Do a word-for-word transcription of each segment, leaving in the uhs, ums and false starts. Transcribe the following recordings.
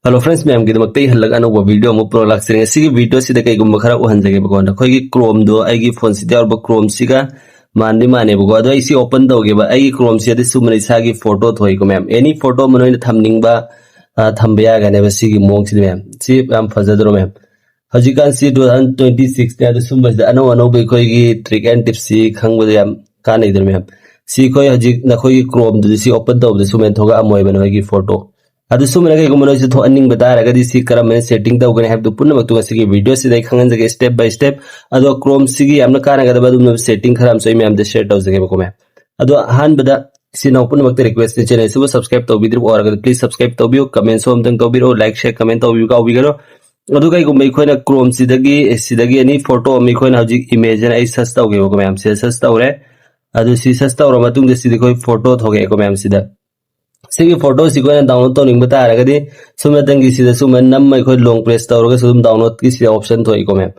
Hello friends, ꯃꯌꯥꯝꯒꯤꯗꯃꯛꯇ ꯑꯩ ꯍꯜꯂꯛ ꯑꯅꯧꯕ ꯚꯤꯗꯤꯑꯣ ꯑꯃ ꯄꯨꯔꯛ ꯂꯥꯛꯆꯔꯦ꯫ ꯉꯁꯤꯒꯤ ꯚꯤꯗꯤꯑꯣꯁꯤꯗ ꯀꯩꯒꯨꯝꯕ ꯈꯔ ꯎꯍꯟꯖꯒꯦꯕꯀꯣ꯫ ꯅꯈꯣꯏꯒꯤ ꯀ꯭ꯔꯣꯝꯗꯣ ꯑꯩꯒꯤ ꯐꯣꯟꯁꯤꯗ ꯌꯥꯎꯔꯕ ꯀ꯭ꯔꯣꯝꯁꯤꯒ ꯃꯥꯟꯗꯤ ꯃꯥꯟꯅꯦꯕꯀꯣ, ꯑꯗꯣ ꯑꯩ ꯁꯤ ꯑꯣꯄꯟ ꯇꯧꯒꯦꯕ꯫ ꯑꯩꯒꯤ ꯀ꯭ꯔꯣꯝꯁꯤꯗ ꯁꯨꯝꯕꯅ ꯏꯁꯥꯒꯤ ꯐꯣꯇꯣ ꯊꯣꯛꯏꯀꯣ ꯃꯌꯥꯝ꯫ ꯑꯦꯅꯤ ꯐꯣꯇꯣ ꯑꯃ ꯅꯣꯏꯅ ꯊꯝꯅꯤꯡꯕ, ꯑ, ꯊꯝꯕ ꯌꯥꯒꯅꯦꯕ ꯁꯤꯒꯤ ꯃꯑꯣꯡꯁꯤꯗ ꯃꯌꯥꯝ꯫ ꯁꯤ ꯌꯥꯝ ꯐꯖꯗ꯭ꯔꯣ ꯃꯌꯥꯝ? ꯍꯧꯖꯤꯛꯀꯥꯟꯁꯤ two thousand twenty sixꯅꯦ, ꯑꯗꯨ ꯁꯨꯝꯕꯁꯤꯗ ꯑꯅꯧ ꯑꯅꯧꯕ ꯑꯩꯈꯣꯏꯒꯤ trick and tipsꯁꯤ ꯈꯪꯕꯗ ꯌꯥꯝ ꯀꯥꯟꯅꯩꯗꯅ ꯃꯌꯥꯝ꯫ ꯁꯤ ꯑꯩꯈꯣꯏ ꯍꯧꯖꯤꯛ ꯅꯈꯣꯏꯒꯤ ꯀ꯭ꯔꯣꯝꯗꯨꯗꯤ ꯁꯤ ꯑꯣꯄꯟ ꯇꯧꯕꯗ ꯁꯨꯃꯥꯏꯅ ꯊꯣꯛꯂꯛꯑꯝꯃꯣꯏꯕ ꯅꯈꯣꯏꯒꯤ ꯐꯣꯇꯣ꯫ ꯑꯗꯨ ꯁꯨꯃꯥꯏꯅ ꯀꯩꯒꯨꯝꯕ ꯅꯣꯏꯁꯨ ꯊꯣꯛꯍꯟꯅꯤꯡꯕ ꯇꯥꯔꯒꯗꯤ ꯁꯤ ꯀꯔꯝꯕꯅ ꯁꯦꯇꯤꯡ ꯇꯧꯒꯅꯤ ꯍꯥꯏꯕꯗꯨ ꯄꯨꯝꯅꯃꯛꯇꯨ ꯉꯁꯤꯒꯤ ꯚꯤꯗꯤꯑꯣꯁꯤꯗ ꯑꯩ ꯈꯪꯍꯟꯖꯒꯦ step by step꯫ ꯑꯗꯣ ꯀ꯭ꯔꯣꯝꯁꯤꯒꯤ ꯌꯥꯝꯅ ꯀꯥꯟꯅꯒꯗꯕ ꯑꯗꯨꯝꯕ ꯁꯦꯇꯤꯡ ꯈꯔ ꯑꯃꯁꯨ ꯑꯩ ꯃꯌꯥꯝꯗ ꯁꯤꯌꯔ ꯇꯧꯖꯒꯦꯕꯀꯣ ꯃꯌꯥꯝ꯫ ꯑꯗꯣ ꯑꯍꯥꯟꯕꯗ ꯁꯤ ꯅꯧ ꯄꯨꯝꯅꯃꯛꯇ ꯔꯤꯀ꯭ꯋꯦꯁꯅꯤ, ꯆꯦꯅꯦꯜꯁꯤꯕꯨ ꯁꯕꯁꯀ꯭ꯔꯥꯏꯕ ꯇꯧꯕꯤꯗ꯭ꯔꯤꯕ ꯑꯣꯏꯔꯒꯗꯤ ꯄ꯭ꯂꯤꯖ ꯁꯕꯁꯀ꯭ꯔꯥꯏꯕ ꯇꯧꯕꯤꯌꯨ, ꯀꯃꯦꯟꯁꯨ ꯑꯃꯇꯪ ꯇꯧꯕꯤꯔꯛꯎ, ꯂꯥꯏꯛ ꯁꯤꯌꯔ ꯀꯃꯦꯟ ꯇꯧꯕꯤꯌꯨ ꯀꯥꯎꯕꯤꯒꯅꯨ꯫ ꯑꯗꯨ ꯀꯩꯒꯨꯝꯕ ꯑꯩꯈꯣꯏꯅ ꯀ꯭ꯔꯣꯝꯁꯤꯗꯒꯤ ꯁꯤꯗꯒꯤ ꯑꯦꯅꯤ ꯐꯣꯇꯣ ꯑꯃ ꯑꯩꯈꯣꯏꯅ ꯍꯧꯖꯤꯛ ꯏꯃꯦꯖ ꯑꯩ ꯁꯔꯆ ꯇꯧꯒꯦꯕꯀꯣ ꯃꯌꯥꯝ꯫ ꯁꯤꯗ ꯁꯔꯆ ꯇꯧꯔꯦ꯫ ꯑꯗꯨ ꯁꯤ ꯁꯔꯆ ꯇꯧꯔ ꯃꯇꯨꯡꯗ ꯁꯤꯗ ꯑꯩꯈꯣꯏ ꯐꯣꯇꯣ ꯊꯣꯛꯂꯛꯑꯦꯀꯣ ꯃꯌꯥꯝ꯫ ꯁꯤꯗ ꯁꯤꯒꯤ ꯐꯣꯇꯣꯁꯤ ꯑꯩꯈꯣꯏꯅ ꯗꯥꯎꯟꯂꯣꯗ ꯇꯧꯅꯤꯡꯕ ꯇꯥꯔꯒꯗꯤ ꯁꯨꯝꯅꯇꯪꯒꯤ ꯁꯤꯗ ꯁꯨꯝꯕ ꯅꯝꯃ ꯑꯩꯈꯣꯏ ꯂꯣꯡ ꯄ꯭ꯔꯦꯁ ꯇꯧꯔꯒꯁꯨ ꯑꯗꯨꯝ ꯗꯥꯎꯟꯂꯣꯗꯀꯤ ꯁꯤꯗ ꯑꯣꯞꯁꯟ ꯊꯣꯛꯏꯀꯣ ꯃꯌꯥꯝ꯫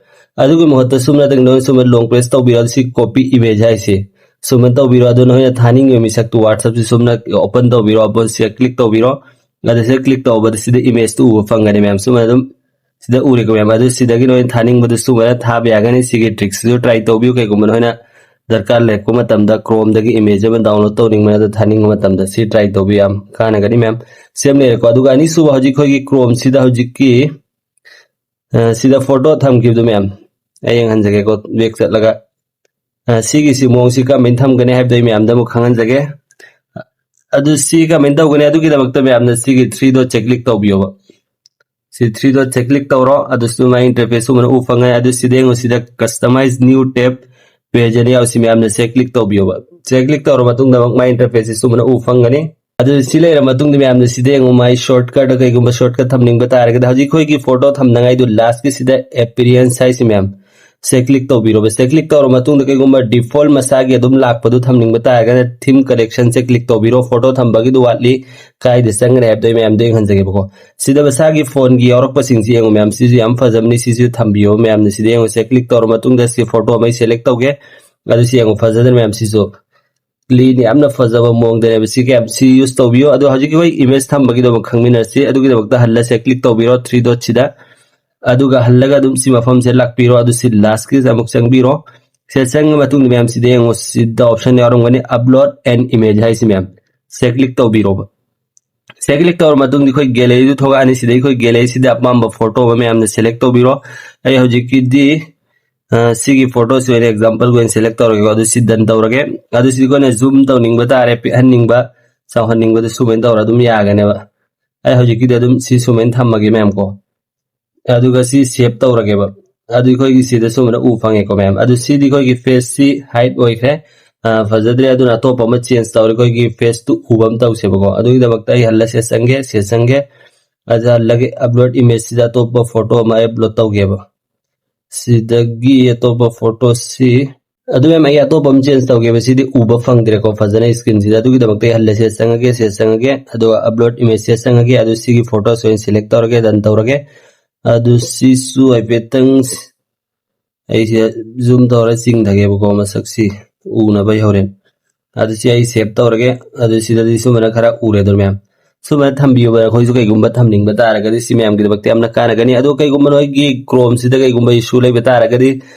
ꯑꯗꯨꯒꯤ ꯃꯍꯨꯠꯇ ꯁꯨꯝꯅꯇꯪ ꯅꯣꯏ ꯁꯨꯝꯕ ꯂꯣꯡ ꯄ꯭ꯔꯦꯁ ꯇꯧꯕꯤꯔꯣ, ꯁꯤ ꯀꯣꯄꯤ ꯏꯃꯦꯖ ꯍꯥꯏꯁꯤ ꯁꯨꯃꯥꯏꯅ ꯇꯧꯕꯤꯔꯣ꯫ ꯑꯗꯨ ꯅꯈꯣꯏꯅ ꯊꯥꯅꯤꯡꯉꯤꯕ ꯃꯤꯁꯛꯇꯨ WhatsAppꯁꯤ ꯁꯨꯝꯅ ꯑꯣꯄꯟ ꯇꯧꯕꯤꯔꯣ, ꯑꯗꯨ ꯁꯤꯗ ꯀ꯭ꯂꯤꯛ ꯇꯧꯕꯤꯔꯣ꯫ ꯑꯗꯨ ꯁꯤꯗ ꯀ꯭ꯂꯤꯛ ꯇꯧꯕꯗ ꯁꯤꯗ ꯏꯃꯦꯖꯇꯨ ꯎꯕ ꯐꯪꯒꯅꯤ ꯃꯌꯥꯝ꯫ ꯁꯨꯃꯥꯏꯅ ꯑꯗꯨꯝ ꯁꯤꯗ ꯎꯔꯦꯀꯣ ꯃꯌꯥꯝ꯫ ꯑꯗꯨ ꯁꯤꯗꯒꯤ ꯅꯣꯏꯅ ꯊꯥꯅꯤꯡꯕꯗꯨ ꯁꯨꯃꯥꯏꯅ ꯊꯥꯕ ꯌꯥꯒꯅꯤ꯫ ꯁꯤꯒꯤ ꯇ꯭ꯔꯤꯛꯁꯤꯁꯨ ꯇ꯭ꯔꯥꯏ ꯇꯧꯕꯤꯌꯨ꯫ ꯀꯩꯒꯨꯝꯕ ꯅꯈꯣꯏꯅ ꯗꯔꯀꯥꯔ ꯂꯩꯔꯛꯄ ꯃꯇꯝꯗ ꯀ꯭ꯔꯣꯝꯗꯒꯤ ꯏꯃꯦꯖ ꯑꯃ ꯗꯥꯎꯟꯂꯣꯗ ꯇꯧꯅꯤꯡꯕꯅ ꯑꯗꯨ ꯊꯥꯅꯤꯡꯕ ꯃꯇꯝꯗ ꯁꯤ ꯇ꯭ꯔꯥꯏ ꯇꯧꯕꯤꯌꯨ, ꯌꯥꯝ ꯀꯥꯟꯅꯒꯅꯤ ꯃꯌꯥꯝ꯫ ꯁꯦꯝ ꯂꯩꯔꯦꯀꯣ꯫ ꯑꯗꯨꯒ ꯑꯅꯤꯁꯨꯕ ꯍꯧꯖꯤꯛ ꯑꯩꯈꯣꯏꯒꯤ ꯀ꯭ꯔꯣꯝꯁꯤꯗ ꯍꯧꯖꯤꯛꯀꯤ, ꯑ, ꯁꯤꯗ ꯐꯣꯇꯣ ꯊꯝꯈꯤꯕꯗꯨ ꯃꯌꯥꯝ ꯑꯩ ꯌꯦꯡꯍꯟꯖꯒꯦꯀꯣ, ꯕꯦꯛ ꯆꯠꯂꯒ꯫ ꯑ, ꯁꯤꯒꯤꯁꯤ ꯃꯑꯣꯡꯁꯤ ꯀꯔꯝꯍꯥꯏꯅ ꯊꯝꯒꯅꯤ ꯍꯥꯏꯕꯗꯣ ꯑꯩ ꯃꯌꯥꯝꯗ ꯑꯃꯨꯛ ꯈꯪꯍꯟꯖꯒꯦ꯫ ꯑꯗꯨ ꯁꯤ ꯀꯔꯝꯍꯥꯏꯅ ꯇꯧꯒꯅꯤ? ꯑꯗꯨꯒꯤꯗꯃꯛꯇ ꯃꯌꯥꯝꯅ ꯁꯤꯒꯤ three ꯗꯣꯠꯁꯦ click ꯇꯧꯕꯤꯌꯣꯕ꯫ C three ꯗꯣꯠꯁꯦ click ꯇꯧꯔꯣ꯫ ꯑꯗꯨꯁꯨ ꯃꯥꯏ ꯏꯟꯇꯔꯐꯦꯁ ꯁꯨꯃꯥꯏꯅ ꯎ ꯐꯪꯉꯦ꯫ ꯑꯗꯨ ꯁꯤꯗ ꯌꯦꯡꯉꯨ, ꯁꯤꯗ customize new tab page ꯑꯅ ꯌꯥꯎꯁꯤ ꯃꯌꯥꯝꯅ ꯁꯦ ꯀ꯭ꯂꯤꯛ ꯇꯧꯕꯤꯌꯣꯕ꯫ ꯁꯦ ꯀ꯭ꯂꯤꯛ ꯇꯧꯔ ꯃꯇꯨꯡꯗ ꯑꯃꯨꯛ ꯃꯥꯏ ꯏꯟꯇꯔꯐꯦꯁꯁꯤ ꯁꯨꯃꯥꯏꯅ ꯎ ꯐꯪꯒꯅꯤ꯫ ꯑꯗꯨ ꯁꯤ ꯂꯩꯔ ꯃꯇꯨꯡꯗ ꯃꯌꯥꯝꯅ ꯁꯤꯗ ꯌꯦꯡꯉꯨ, ꯃꯥꯏ ꯁꯣꯔꯠꯀꯠ ꯀꯩꯒꯨꯝꯕ ꯁꯣꯔꯠꯀꯠ ꯊꯝꯅꯤꯡꯕ ꯇꯥꯔꯒꯗꯤ ꯍꯧꯖꯤꯛ ꯑꯩꯈꯣꯏꯒꯤ ꯐꯣꯇꯣ ꯊꯝꯅꯉꯥꯏꯗꯨ ꯂꯥꯁꯀꯤ ꯁꯤꯗ ꯑꯦꯄꯤꯌꯔꯦꯟꯁ ꯍꯥꯏꯁꯤ ꯃꯌꯥꯝ ꯁꯦ ꯀ꯭ꯂꯤꯛ ꯇꯧꯕꯤꯔꯣꯕ꯫ ꯁꯦ ꯀ꯭ꯂꯤꯛ ꯇꯧꯔ ꯃꯇꯨꯡꯗ ꯀꯩꯒꯨꯝꯕ ꯗꯤꯐꯣꯜꯠ ꯃꯁꯥꯒꯤ ꯑꯗꯨꯝ ꯂꯥꯛꯄꯗꯨ ꯊꯝꯅꯤꯡꯕ ꯇꯥꯔꯒꯅ ꯊꯤꯝ ꯀꯂꯦꯛꯁꯟꯁꯦ ꯀ꯭ꯂꯤꯛ ꯇꯧꯕꯤꯔꯣ꯫ ꯐꯣꯇꯣ ꯊꯝꯕꯒꯤꯗꯨ ꯋꯥꯠꯂꯤ, ꯀꯥꯏꯗ ꯆꯪꯒꯅꯤ ꯍꯥꯏꯕꯗꯣ ꯑꯩ ꯃꯌꯥꯝꯗ ꯌꯦꯡꯍꯟꯖꯒꯦꯕꯀꯣ꯫ ꯁꯤꯗ ꯃꯁꯥꯒꯤ ꯐꯣꯟꯒꯤ ꯌꯥꯎꯔꯛꯄꯁꯤꯡꯁꯤ ꯌꯦꯡꯉꯨ ꯃꯌꯥꯝ, ꯁꯤꯁꯨ ꯌꯥꯝ ꯐꯖꯕꯅꯤ, ꯁꯤꯁꯨ ꯊꯝꯕꯤꯌꯣ ꯃꯌꯥꯝꯅ꯫ ꯁꯤꯗ ꯌꯦꯡꯉꯨ, ꯁꯦ ꯀ꯭ꯂꯤꯛ ꯇꯧꯔ ꯃꯇꯨꯡꯗ ꯁꯤ ꯐꯣꯇꯣ ꯑꯃ ꯑꯩ ꯁꯦꯂꯦꯛ ꯇꯧꯒꯦ꯫ ꯑꯗꯨ ꯁꯤ ꯌꯦꯡꯉꯨ, ꯐꯖꯗ꯭ꯔ ꯃꯌꯥꯝ? ꯁꯤꯁꯨ ꯀ꯭ꯂꯤꯟ, ꯌꯥꯝꯅ ꯐꯖꯕ ꯃꯑꯣꯡꯗꯅꯦꯕ꯫ ꯁꯤ ꯀꯌꯥꯝ ꯁꯤ ꯌꯨꯁ ꯇꯧꯕꯤꯌꯣ꯫ ꯑꯗꯣ ꯍꯧꯖꯤꯛꯀꯤ ꯑꯩꯈꯣꯏ ꯏꯃꯦꯖ ꯊꯝꯕꯒꯤꯗꯃꯛ ꯈꯪꯃꯤꯟꯅꯔꯁꯤ꯫ ꯑꯗꯨꯒꯤꯗꯃꯛꯇ ꯍꯜꯂꯁꯦ, ꯀ꯭ꯂꯤꯛ ꯇꯧꯕꯤꯔꯣ ꯊ꯭ꯔꯤ ꯗꯣꯠꯁꯤꯗ꯫ ꯑꯗꯨꯒ ꯍꯜꯂꯒ ꯑꯗꯨꯝ ꯁꯤ ꯃꯐꯝꯁꯦ ꯂꯥꯛꯄꯤꯔꯣ꯫ ꯑꯗꯨ ꯁꯤ ꯂꯥꯁꯀꯤꯁꯦ ꯑꯃꯨꯛ ꯆꯪꯕꯤꯔꯣ꯫ ꯁꯤꯗ ꯆꯪꯉ ꯃꯇꯨꯡꯗ ꯃꯌꯥꯝ ꯁꯤꯗ ꯌꯦꯡꯉꯣ, ꯁꯤꯗ ꯑꯣꯞꯁꯟ ꯌꯥꯎꯔꯝꯒꯅꯤ, ꯑꯞꯂꯣꯗ ꯑꯦꯟ ꯏꯃꯦꯖ ꯍꯥꯏꯁꯤ ꯃꯌꯥꯝ꯫ ꯁꯦ ꯀ꯭ꯂꯤꯛ ꯇꯧꯕꯤꯔꯣꯕ꯫ ꯁꯦ ꯀ꯭ꯂꯤꯛ ꯇꯧꯔ ꯃꯇꯨꯡꯗ ꯑꯩꯈꯣꯏ ꯒꯦꯂꯔꯤꯗꯨ ꯊꯣꯛꯂꯛꯑꯅꯤ꯫ ꯁꯤꯗ ꯑꯩꯈꯣꯏ ꯒꯦꯂꯔꯤꯁꯤꯗ ꯑꯄꯥꯝꯕ ꯐꯣꯇꯣ ꯑꯃ ꯃꯌꯥꯝꯅ ꯁꯦꯂꯦꯛ ꯇꯧꯕꯤꯔꯣ꯫ ꯑꯩ ꯍꯧꯖꯤꯛꯀꯤꯗꯤ, ꯑ, ꯁꯤꯒꯤ ꯐꯣꯇꯣꯁꯤ ꯑꯣꯏꯅ ꯑꯦꯛꯖꯥꯝꯄꯜꯒꯤ ꯑꯣꯏꯅ ꯁꯦꯂꯦꯛ ꯇꯧꯔꯒꯦꯀꯣ꯫ ꯑꯗꯨ ꯁꯤ ꯗꯟ ꯇꯧꯔꯒꯦ꯫ ꯑꯗꯨ ꯁꯤꯗ ꯑꯩꯈꯣꯏꯅ ꯖꯨꯝ ꯇꯧꯅꯤꯡꯕ ꯇꯥꯔꯦ, ꯄꯤꯛꯍꯟꯅꯤꯡꯕ, ꯆꯥꯎꯍꯟꯅꯤꯡꯕꯗ ꯁꯨꯃꯥꯏꯅ ꯇꯧꯔ ꯑꯗꯨꯝ ꯌꯥꯒꯅꯦꯕ꯫ ꯑꯩ ꯍꯧꯖꯤꯛꯀꯤꯗꯤ ꯑꯗꯨꯝ ꯁꯤ ꯁꯨꯃꯥꯏꯅ ꯊꯝꯃꯒꯦ ꯃꯌꯥꯝ ꯀꯣ꯫ ꯑꯗꯨꯒ ꯁꯤ ꯁꯦꯞ ꯇꯧꯔꯒꯦꯕ꯫ ꯑꯗꯨ ꯑꯩꯈꯣꯏꯒꯤ ꯁꯤꯗ ꯁꯨꯃꯥꯏꯅ ꯎ ꯐꯪꯉꯦꯀꯣ ꯃꯌꯥꯝ꯫ ꯑꯗꯨ ꯁꯤꯗꯤ ꯑꯩꯈꯣꯏꯒꯤ ꯐꯦꯁꯁꯤ ꯍꯥꯏꯠ ꯑꯣꯏꯈ꯭ꯔꯦ, ꯑ, ꯐꯖꯗ꯭ꯔꯦ꯫ ꯑꯗꯨꯅ ꯑꯇꯣꯞꯄ ꯑꯃ ꯆꯦꯟꯖ ꯇꯧꯔꯦ, ꯑꯩꯈꯣꯏꯒꯤ ꯐꯦꯁꯇꯨ ꯎꯕ ꯑꯃ ꯇꯧꯁꯦꯕꯀꯣ꯫ ꯑꯗꯨꯒꯤꯗꯃꯛꯇ ꯑꯩ ꯍꯜꯂ ꯁꯤꯗ ꯆꯪꯒꯦ, ꯁꯤꯗ ꯆꯪꯒꯦ꯫ ꯑꯗ ꯍꯜꯂꯒ ꯑꯞꯂꯣꯗ ꯏꯃꯦꯖꯁꯤꯗ ꯑꯇꯣꯞꯄ ꯐꯣꯇꯣ ꯑꯃ ꯑꯩ ꯑꯞꯂꯣꯗ ꯇꯧꯒꯦꯕ꯫ ꯁꯤꯗꯒꯤ ꯑꯇꯣꯞꯄ ꯐꯣꯇꯣꯁꯤ, ꯑꯗꯨ ꯃꯌꯥꯝ ꯑꯩ ꯑꯇꯣꯞꯄ ꯑꯃ ꯆꯦꯟꯖ ꯇꯧꯒꯦꯕ꯫ ꯁꯤꯗꯤ ꯎꯕ ꯐꯪꯗ꯭ꯔꯦꯀꯣ ꯐꯖꯅ ꯁ꯭ꯀ꯭ꯔꯤꯟꯁꯤꯗ꯫ ꯑꯗꯨꯒꯤꯗꯃꯛꯇ ꯑꯩ ꯍꯜꯂ ꯁꯤꯗ ꯆꯪꯉꯒꯦ, ꯁꯤꯗ ꯆꯪꯉꯒꯦ, ꯑꯗꯨꯒ ꯑꯞꯂꯣꯗ ꯏꯃꯦꯖꯁꯤꯗ ꯆꯪꯉꯒꯦ꯫ ꯑꯗꯨ ꯁꯤꯒꯤ ꯐꯣꯇꯣꯁꯤ ꯑꯣꯏꯅ ꯁꯦꯂꯦꯛ ꯇꯧꯔꯒꯦ, ꯗꯟ ꯇꯧꯔꯒꯦ꯫ ꯑꯗꯨ ꯁꯤꯁꯨ ꯍꯥꯏꯐꯦꯠꯇꯪ ꯑꯩꯁꯦ ꯖꯨꯝ ꯇꯧꯔ ꯆꯤꯡꯊꯒꯦꯕꯀꯣ, ꯃꯁꯛꯁꯤ ꯎꯅꯕ ꯑꯩ ꯍꯣꯔꯦꯟ꯫ ꯑꯗꯨ ꯁꯤ ꯑꯩ ꯁꯦꯞ ꯇꯧꯔꯒꯦ꯫ ꯑꯗꯨ ꯁꯤꯗꯗꯤ ꯁꯨꯃꯥꯏꯅ ꯈꯔ ꯎꯔꯦ ꯑꯗꯨ ꯃꯌꯥꯝ꯫ ꯁꯨꯃꯥꯏꯅ ꯊꯝꯕꯤꯌꯨꯕ꯫ ꯑꯩꯈꯣꯏꯁꯨ ꯀꯩꯒꯨꯝꯕ ꯊꯝꯅꯤꯡꯕ ꯇꯥꯔꯒꯗꯤ ꯁꯤ ꯃꯌꯥꯝꯒꯤꯗꯃꯛꯇ ꯌꯥꯝꯅ ꯀꯥꯟꯅꯒꯅꯤ꯫ ꯑꯗꯣ ꯀꯩꯒꯨꯝꯕ ꯅꯣꯏꯒꯤ ꯀ꯭ꯔꯣꯝꯁꯤꯗ ꯀꯩꯒꯨꯝꯕ ꯏꯁꯨ ꯂꯩꯕ ꯇꯥꯔꯒꯗꯤ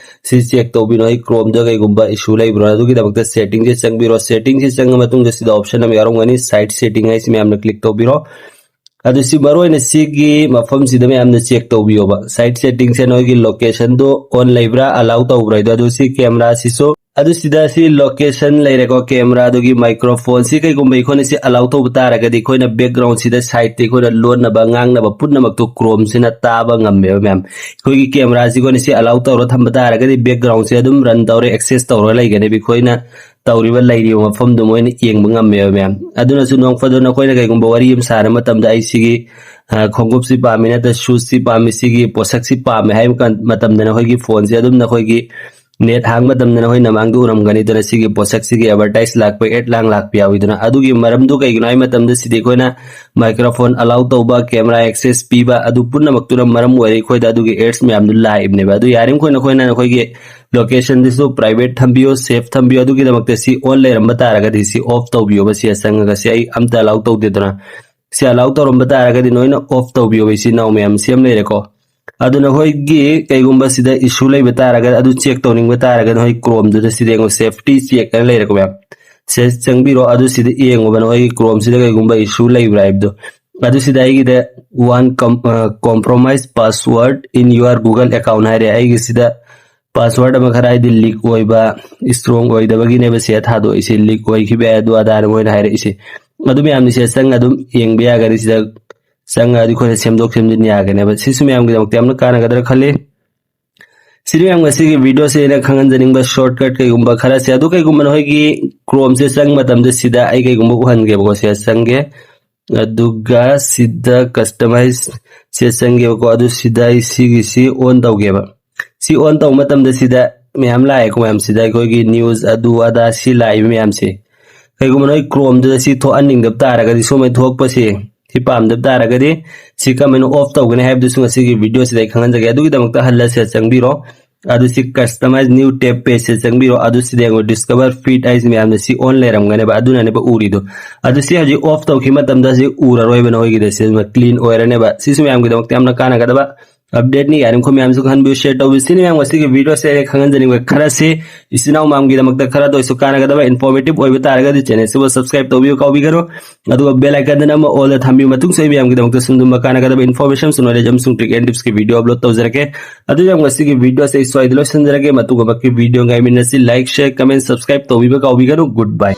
ꯁꯤ ꯆꯦꯛ ꯇꯧꯕꯤꯔꯣ꯫ ꯑꯩ ꯀ꯭ꯔꯣꯝꯗ ꯀꯩꯒꯨꯝꯕ ꯏꯁꯨ ꯂꯩꯕ꯭ꯔꯣ? ꯑꯗꯨꯒꯤꯗꯃꯛꯇ ꯁꯦꯠꯇꯤꯡꯁꯦ ꯆꯪꯕꯤꯔꯣ꯫ ꯁꯦꯠꯇꯤꯡꯁꯦ ꯆꯪꯉ ꯃꯇꯨꯡꯗ ꯁꯤꯗ ꯑꯣꯞꯁꯟ ꯑꯃ ꯌꯥꯎꯔꯝꯒꯅꯤ, ꯁꯥꯏꯠ ꯁꯦꯠꯇꯤꯡ ꯍꯥꯏꯁꯤ ꯃꯌꯥꯝꯅ ꯀ꯭ꯂꯤꯛ ꯇꯧꯕꯤꯔꯣ꯫ ꯑꯗꯨ ꯁꯤ ꯃꯔꯨ ꯑꯣꯏꯅ ꯁꯤꯒꯤ ꯃꯐꯝꯁꯤꯗ ꯃꯌꯥꯝꯅ ꯆꯦꯛ ꯇꯧꯕꯤꯌꯣꯕ꯫ ꯁꯥꯏꯠ ꯁꯦꯠꯇꯤꯡꯁꯦ ꯅꯣꯏꯒꯤ ꯂꯣꯀꯦꯁꯟꯗꯣ ꯑꯣꯟ ꯂꯩꯕ꯭ꯔꯥ, ꯑꯂꯥꯎ ꯇꯧꯕ꯭ꯔꯥ ꯍꯥꯏꯗꯣ꯫ ꯑꯗꯨ ꯁꯤ ꯀꯦꯃꯦꯔꯥꯁꯤꯁꯨ, ꯑꯗꯨ ꯁꯤꯗ ꯁꯤ ꯂꯣꯀꯦꯁꯟ ꯂꯩꯔꯦꯀꯣ, ꯀꯦꯃꯦꯔꯥꯗꯨꯒꯤ ꯃꯥꯏꯀ꯭ꯔꯣꯐꯣꯟꯁꯤ ꯀꯩꯒꯨꯝꯕ ꯑꯩꯈꯣꯏꯅ ꯁꯤ ꯑꯂꯥꯎ ꯇꯧꯕ ꯇꯥꯔꯒꯗꯤ ꯑꯩꯈꯣꯏꯅ ꯕꯦꯛꯒ꯭ꯔꯥꯎꯟꯁꯤꯗ ꯁꯥꯏꯠꯇ ꯑꯩꯈꯣꯏꯅ ꯂꯣꯟꯅꯕ, ꯉꯥꯡꯅꯕ ꯄꯨꯝꯅꯃꯛꯇꯣ ꯀ꯭ꯔꯣꯝꯁꯤꯅ ꯇꯥꯕ ꯉꯝꯃꯦꯕ ꯃꯌꯥꯝ꯫ ꯑꯩꯈꯣꯏꯒꯤ ꯀꯦꯃꯦꯔꯥꯁꯤ ꯑꯩꯈꯣꯏꯅ ꯁꯤ ꯑꯂꯥꯎ ꯇꯧꯔ ꯊꯝꯕ ꯇꯥꯔꯒꯗꯤ ꯕꯦꯛꯒ꯭ꯔꯥꯎꯟꯁꯦ ꯑꯗꯨꯝ ꯔꯟ ꯇꯧꯔꯦ, ꯑꯦꯛꯁꯦꯁ ꯇꯧꯔꯒ ꯂꯩꯒꯅꯦꯕ ꯑꯩꯈꯣꯏꯅ ꯇꯧꯔꯤꯕ ꯂꯩꯔꯤꯕ ꯃꯐꯝꯗꯨ ꯃꯣꯏꯅ ꯌꯦꯡꯕ ꯉꯝꯃꯦꯕ ꯃꯌꯥꯝ꯫ ꯑꯗꯨꯅꯁꯨ ꯅꯣꯡ ꯐꯥꯗꯣꯛ ꯅꯈꯣꯏꯅ ꯀꯩꯒꯨꯝꯕ ꯋꯥꯔꯤ ꯑꯃ ꯁꯥꯟꯅꯕ ꯃꯇꯝꯗ ꯑꯩ ꯁꯤꯒꯤ, ꯑ, ꯈꯣꯡꯎꯞꯁꯤ ꯄꯥꯝꯃꯤ ꯅꯠꯇ꯭ꯔ ꯁꯨꯁꯁꯤ ꯄꯥꯝꯃꯤ, ꯁꯤꯒꯤ ꯄꯣꯠꯁꯛꯁꯤ ꯄꯥꯝꯃꯤ ꯍꯥꯏꯕ ꯀꯥꯟ-, ꯃꯇꯝꯗ ꯅꯈꯣꯏꯒꯤ ꯐꯣꯟꯁꯦ ꯑꯗꯨꯝ ꯅꯈꯣꯏꯒꯤ, ꯅꯦꯠ ꯍꯥꯡꯕ ꯃꯇꯝꯗ ꯅꯈꯣꯏꯅ ꯃꯥꯡꯗ ꯎꯔꯝꯒꯅꯤꯗꯅ, ꯁꯤꯒꯤ ꯄꯣꯠꯁꯛꯁꯤꯒꯤ ꯑꯦꯗꯚꯔꯇꯥꯏꯁ ꯂꯥꯛꯄ, ꯑꯦꯗ ꯂꯥꯡ ꯂꯥꯛꯄ ꯌꯥꯎꯋꯤꯗꯅ꯫ ꯑꯗꯨꯒꯤ ꯃꯔꯝꯗꯨ ꯀꯩꯒꯤꯅꯣ ꯍꯥꯏꯕ ꯃꯇꯝꯗ, ꯁꯤꯗꯤ ꯑꯩꯈꯣꯏꯅ ꯃꯥꯏꯀ꯭ꯔꯣꯐꯣꯟ ꯑꯂꯥꯎ ꯇꯧꯕ, ꯀꯦꯃꯦꯔꯥ ꯑꯦꯛꯁꯦꯁ ꯄꯤꯕ, ꯑꯗꯨ ꯄꯨꯝꯅꯃꯛꯇꯨꯅ ꯃꯔꯝ ꯑꯣꯏꯔꯦ ꯑꯩꯈꯣꯏꯗ ꯑꯗꯨꯒꯤ ꯑꯦꯗꯁ ꯃꯌꯥꯝꯗꯨ ꯂꯥꯛꯏꯕꯅꯦꯕ꯫ ꯑꯗꯨ ꯌꯥꯔꯤꯃꯈꯩ ꯅꯈꯣꯏꯅ ꯅꯈꯣꯏꯒꯤ ꯂꯣꯀꯦꯁꯟꯗꯨꯁꯨ ꯄ꯭ꯔꯥꯏꯚꯦꯠ ꯊꯝꯕꯤꯌꯨ, ꯁꯦꯐ ꯊꯝꯕꯤꯌꯨ꯫ ꯑꯗꯨꯒꯤꯗꯃꯛꯇ ꯁꯤ ꯑꯣꯟ ꯂꯩꯔꯝꯕ ꯇꯥꯔꯒꯗꯤ ꯁꯤ ꯑꯣꯐ ꯇꯧꯕꯤꯌꯣꯕ꯫ ꯁꯤꯗ ꯆꯪꯉꯒ ꯁꯤ ꯑꯩ ꯑꯝꯇ ꯑꯂꯥꯎ ꯇꯧꯗꯦꯗꯅ, ꯁꯤ ꯑꯂꯥꯎ ꯇꯧꯔꯝꯕ ꯇꯥꯔꯒꯗꯤ ꯅꯣꯏꯅ ꯑꯣꯐ ꯇꯧꯕꯤꯌꯣꯕ, ꯏꯆꯤꯟ ꯏꯅꯥꯎ ꯃꯌꯥꯝ꯫ ꯁꯤ ꯑꯃ ꯂꯩꯔꯦꯀꯣ꯫ ꯑꯗꯨ ꯅꯈꯣꯏꯒꯤ ꯀꯩꯒꯨꯝꯕ ꯁꯤꯗ ꯏꯁꯨ ꯂꯩꯕ ꯇꯥꯔꯒꯗꯤ, ꯑꯗꯨ ꯆꯦꯛ ꯇꯧꯅꯤꯡꯕ ꯇꯥꯔꯒꯗꯤ ꯅꯈꯣꯏ ꯀ꯭ꯔꯣꯝꯗꯨꯗ ꯁꯤꯗ ꯌꯦꯡꯉꯣ, ꯁꯦꯐꯇꯤ ꯆꯦꯛ ꯍꯥꯏꯅ ꯂꯩꯔꯦꯀꯣ ꯃꯌꯥꯝ꯫ ꯁꯤꯗ ꯆꯪꯕꯤꯔꯣ, ꯑꯗꯨ ꯁꯤꯗ ꯌꯦꯡꯉꯣꯕ ꯅꯈꯣꯏꯒꯤ ꯀ꯭ꯔꯣꯝꯁꯤꯗ ꯀꯩꯒꯨꯝꯕ ꯏꯁꯨ ꯂꯩꯕ꯭ꯔꯥ ꯍꯥꯏꯕꯗꯣ꯫ ꯑꯗꯨ ꯁꯤꯗ ꯑꯩꯒꯤꯗ ꯋꯥꯟ ꯀꯝ-, ꯑ, compromise password in your Google account ꯍꯥꯏꯔꯦ꯫ ꯑꯩꯒꯤ ꯁꯤꯗ ꯄꯥꯁꯋꯥꯔꯗ ꯑꯃ ꯈꯔ ꯍꯥꯏꯗꯤ ꯂꯤꯛ ꯑꯣꯏꯕ, ꯏꯁꯇ꯭ꯔꯣꯡ ꯑꯣꯏꯗꯕꯒꯤꯅꯦꯕ ꯁꯤꯗ ꯊꯥꯗꯣꯛꯏꯁꯦ꯫ ꯂꯤꯛ ꯑꯣꯏꯈꯤꯕ ꯌꯥꯏ, ꯑꯗꯨ ꯑꯗꯥꯅ ꯃꯣꯏꯅ ꯍꯥꯏꯔꯛꯏꯁꯦ꯫ ꯑꯗꯨ ꯃꯌꯥꯝꯗꯤ ꯁꯤꯗ ꯆꯪꯉ ꯑꯗꯨꯝ ꯌꯦꯡꯕ ꯌꯥꯒꯅꯤ꯫ ꯁꯤꯗ ꯆꯪꯉꯒ ꯑꯩꯈꯣꯏꯅ ꯁꯦꯝꯗꯣꯛ ꯁꯦꯝꯖꯤꯟ ꯌꯥꯒꯅꯦꯕ꯫ ꯁꯤꯁꯨ ꯃꯌꯥꯝꯒꯤꯗꯃꯛꯇ ꯌꯥꯝꯅ ꯀꯥꯟꯅꯒꯗ꯭ꯔꯥ ꯈꯜꯂꯤ꯫ ꯁꯤꯗꯤ ꯃꯌꯥꯝ ꯉꯁꯤꯒꯤ ꯚꯤꯗꯤꯑꯣꯁꯦ ꯑꯩꯅ ꯈꯪꯍꯟꯖꯅꯤꯡꯕ ꯁꯣꯔꯠꯀꯠ ꯀꯩꯒꯨꯝꯕ ꯈꯔꯁꯦ꯫ ꯑꯗꯨ ꯀꯩꯒꯨꯝꯕ ꯅꯈꯣꯏꯒꯤ ꯀ꯭ꯔꯣꯝꯁꯦ ꯆꯪꯕ ꯃꯇꯝꯗ ꯁꯤꯗ ꯑꯩ ꯀꯩꯒꯨꯝꯕ ꯎꯍꯟꯒꯦꯕꯀꯣ꯫ ꯁꯤꯗ ꯆꯪꯒꯦ, ꯑꯗꯨꯒ ꯁꯤꯗ ꯀꯁꯇꯃꯥꯏꯖ ꯁꯦ ꯆꯪꯒꯦꯕꯀꯣ꯫ ꯑꯗꯨ ꯁꯤꯗ ꯑꯩ ꯁꯤꯒꯤꯁꯤ ꯑꯣꯟ ꯇꯧꯒꯦꯕ꯫ ꯁꯤ ꯑꯣꯟ ꯇꯧꯕ ꯃꯇꯝꯗ ꯁꯤꯗ ꯃꯌꯥꯝ ꯂꯥꯛꯑꯦꯀꯣ, ꯃꯌꯥꯝ꯫ ꯁꯤꯗ ꯑꯩꯈꯣꯏꯒꯤ ꯅ꯭ꯌꯨꯁ, ꯑꯗꯨ ꯑꯗꯥ, ꯁꯤ ꯂꯥꯛꯏꯕ ꯃꯌꯥꯝꯁꯦ꯫ ꯀꯩꯒꯨꯝꯕ ꯅꯣꯏ ꯀ꯭ꯔꯣꯝꯗꯨꯗ ꯁꯤ ꯊꯣꯛꯍꯟꯅꯤꯡꯗꯕ ꯇꯥꯔꯒꯗꯤ, ꯁꯨꯝꯕ ꯊꯣꯛꯄꯁꯦ ꯁꯤ ꯄꯥꯝꯗꯕ ꯇꯥꯔꯒꯗꯤ ꯁꯤ ꯀꯃꯥꯏꯅ ꯑꯣꯐ ꯇꯧꯒꯅꯤ ꯍꯥꯏꯕꯗꯨꯁꯨ ꯉꯁꯤꯒꯤ ꯚꯤꯗꯤꯑꯣꯁꯤꯗ ꯑꯩ ꯈꯪꯍꯟꯖꯒꯦ꯫ ꯑꯗꯨꯒꯤꯗꯃꯛꯇ ꯍꯜꯂ ꯁꯤꯗ ꯆꯪꯕꯤꯔꯣ꯫ ꯑꯗꯨ ꯁꯤ customize new tab page ꯁꯦ ꯆꯪꯕꯤꯔꯣ꯫ ꯑꯗꯨ ꯁꯤꯗ ꯌꯦꯡꯉꯣ, discover feed ꯍꯥꯏꯁꯤ ꯃꯌꯥꯝꯅ ꯁꯤ ꯑꯣꯟ ꯂꯩꯔꯝꯒꯅꯦꯕ, ꯑꯗꯨꯅꯅꯦꯕ ꯎꯔꯤꯗꯣ꯫ ꯑꯗꯨ ꯁꯤ ꯍꯧꯖꯤꯛ ꯑꯣꯐ ꯇꯧꯈꯤꯕ ꯃꯇꯝꯗ ꯁꯤ ꯎꯔꯔꯣꯏꯕ ꯅꯈꯣꯏꯒꯤꯗ, ꯁꯤ ꯀ꯭ꯂꯤꯟ ꯑꯣꯏꯔꯅꯦꯕ꯫ ꯁꯤꯁꯨ ꯃꯌꯥꯝꯒꯤꯗꯃꯛꯇ ꯌꯥꯝꯅ ꯀꯥꯟꯅꯒꯗꯕ ꯑꯞꯗꯦꯠꯅꯤ꯫ ꯌꯥꯔꯤꯃꯈꯩ ꯃꯌꯥꯝꯁꯨ ꯈꯪꯍꯟꯕꯤꯌꯨ, ꯁꯤꯌꯔ ꯇꯧꯕꯤꯌꯨ꯫ ꯁꯤꯅꯤ ꯃꯌꯥꯝ ꯉꯁꯤꯒꯤ ꯚꯤꯗꯤꯑꯣꯁꯦ ꯑꯩꯅ ꯈꯪꯍꯟꯖꯅꯤꯡꯕ ꯈꯔꯁꯤ꯫ ꯏꯆꯤꯟ ꯏꯅꯥꯎ ꯃꯌꯥꯝꯒꯤꯗꯃꯛꯇ ꯈꯔꯗ ꯑꯣꯏꯁꯨ ꯀꯥꯟꯅꯒꯗꯕ, ꯏꯟꯐꯣꯔꯃꯦꯇꯤꯚ ꯑꯣꯏꯕ ꯇꯥꯔꯒꯗꯤ ꯆꯦꯅꯦꯜꯁꯤꯕꯨ ꯁꯕꯁꯀ꯭ꯔꯥꯏꯕ ꯇꯧꯕꯤꯌꯨ ꯀꯥꯎꯕꯤꯒꯅꯨ꯫ ꯑꯗꯨꯒ ꯕꯦꯜ ꯑꯥꯏꯀꯟꯗꯅ ꯑꯃ ꯑꯣꯜꯗ ꯊꯝꯕꯤꯌꯨ꯫ ꯃꯇꯨꯡꯁꯨ ꯑꯩ ꯃꯌꯥꯝꯒꯤꯗꯃꯛꯇ ꯁꯨꯝ ꯑꯗꯨꯝꯕ ꯀꯥꯟꯅꯒꯗꯕ ꯏꯟꯐꯣꯔꯃꯦꯁꯟ, ꯅꯣꯂꯦꯖ ꯑꯃꯁꯨꯡ ꯇ꯭ꯔꯤꯛ ꯑꯦꯟ ꯇꯤꯞꯁꯀꯤ ꯚꯤꯗꯤꯑꯣ ꯑꯞꯂꯣꯗ ꯇꯧꯖꯔꯛꯀꯦ꯫ ꯑꯗꯨ ꯌꯥꯝ ꯉꯁꯤꯒꯤ ꯚꯤꯗꯤꯑꯣꯁꯦ ꯑꯩ ꯁ꯭ꯋꯥꯏꯗ ꯂꯣꯏꯁꯤꯟꯖꯔꯒꯦ꯫ ꯃꯇꯨꯡ ꯑꯃꯛꯀꯤ ꯚꯤꯗꯤꯑꯣ ꯉꯥꯏꯃꯤꯟꯅꯁꯤ꯫ ꯂꯥꯏꯛ, ꯁꯤꯌꯔ, ꯀꯃꯦꯟ, ꯁꯕꯁꯀ꯭ꯔꯥꯏꯕ ꯇꯧꯕꯤꯕ ꯀꯥꯎꯕꯤꯒꯅꯨ꯫ ꯒꯨꯗ ꯕꯥꯏ꯫